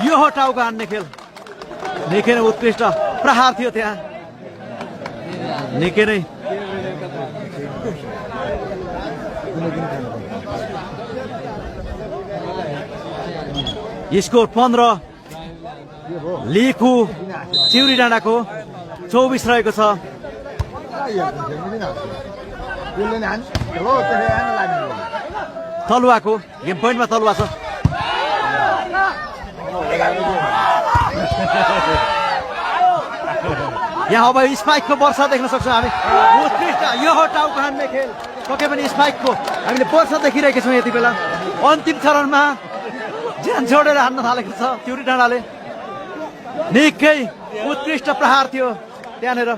यो हो टाउको हान्ने खेल निकै नै उत्कृष्ट प्रहार थियो त्यहाँ निकै नै स्कोर 15 लिखु चिउरी डाँडाको 24 रहेको छ तलुवाको गेम पोइन्टमा तलुवा छ यहाँ अब स्पाइकको वर्षा देख्न सक्छौँ हामी उत्कृष्ट यो हो टाउको हान्ने खेल पक्कै पनि स्पाइकको हामीले वर्षा देखिरहेका छौँ यति बेला अन्तिम चरणमा ज्यान जोडेर हान्न थालेको छ चिउरी डाँडाले निकै उत्कृष्ट प्रहार थियो त्यहाँनिर